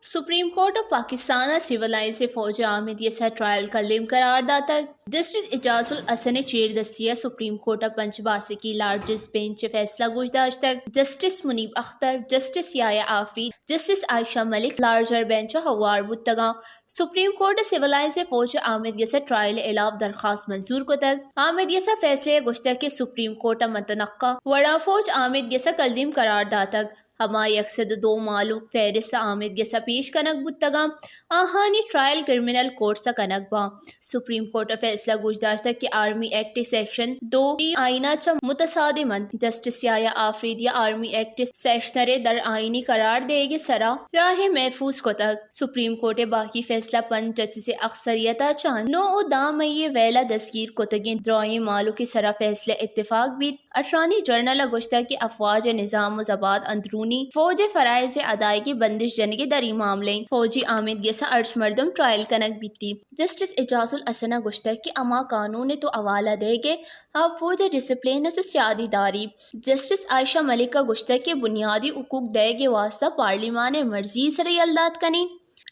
Supreme court ءَ پاکستان ءِ civil lines ءِ فوج ءَ آمید یس ءِ ٹرائل کلیم قرار داتگ۔ جسٹس اعجاز الحسن ءِ چیردستی ءَ سپریم کورٹ ءِ پنچ باسکی لارجسٹ بینچ ءِ فیصلہ گوش داشتگ۔ جسٹس منیب اختر، جسٹس یحییٰ آفریدی، جسٹس عائشہ ملک لارجر بینچ ءَ ہوار بوتگ اَنت۔ سپریم کورٹ ءَ سول لائنز ءِ فوج ءَ آمید یس ءِ ٹرائل ءِ ہلاپ درخواست منظور کتگ۔ آمید یس ءِ فیصلہ ءَ گوشتگ کہ سپریم کورٹ ءَ متنقع وڑا فوج آمید یس ءَ کلیم قرار داتگ۔ ہما یک سد ءُ دو مہلوک فہرست ءَ آمید یس ءَ پیش کنگ بوتگ اَنت، آہانی ٹرائل کرمنل کورٹس ءَ کنگ باں۔ سپریم کورٹ ءِ فیصلہ گوش داشتگ کہ آرمی ایکٹ ءِ سیکشن دو ٹی آئین ءَ چہ متصادم اِنت۔ جسٹس یحییٰ آفریدی ءَ آرمی ایکٹ ءِ سیکشنر ءِ در آئینی قرار دیگ ءِ سرا راہ محفوظ کتگ۔ سپریم کورٹ ءِ باقی فیصلہ پنچ جسٹس ءِ اکثریت ءَ چہ نو ءُ دہ مئی ءِ ویل ءَ دستگیر کتگیں درائیں مہلوک ءِ سرا فیصلہ اتفاق بیت۔ اٹارنی جنرل ءَ گوشتگ کہ افواج ءِ نظام ءُ ضباط اندرونی فوج ءِ فرائض ءِ ادائیگی ءَ بندش جنگ ءِ دری معاملہ اِنت۔ فوجی آمید یس ءَ ہرچ مردم ٹرائل کنگ بیتی۔ جسٹس اعجاز الحسن ءَ گوشتگ کہ ہما قانون ءِ تو حوالہ دئیگ ءَ آ فوج ءِ ڈسپلین ءَ چہ سیادی داری۔ جسٹس عائشہ ملک ءَ گوشتگ کہ بنیادی حقوق دئیگ ءِ واستہ پارلیمان ءِ مرضی ءِ سرا یل دات کنیں۔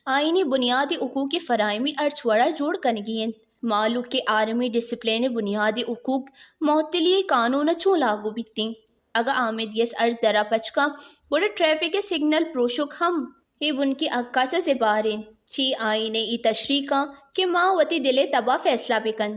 آئینی بنیادی حقوق ءِ فراہمی ہرچ وڑا جوڑ کنگی اِنت۔ مہلوک ءِ آرمی ڈسپلین ءِ بنیادی حقوق معطلی ءِ قانون ءَ چوں لاگو بیتیں؟ اگاں آمید یس ہرچ درا پچ کن، گڑا ٹریفک ءِ سگنل پروشگ ہم اے بنکی حق ءَ چہ زبہر اِنت۔ چی آئین ءِ اے تشریح کن کہ ما وتی دل ءِ تب ءَ فیصلہ بہ کن۔